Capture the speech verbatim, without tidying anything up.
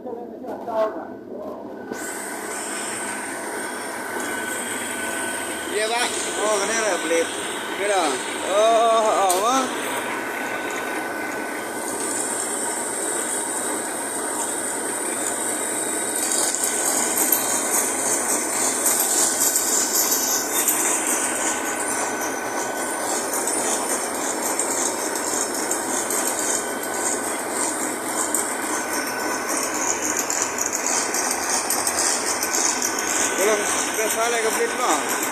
Ye ba? Oh, kane la blade. Kira. Oh, oh, oh. Wala, best ala ka blade ma.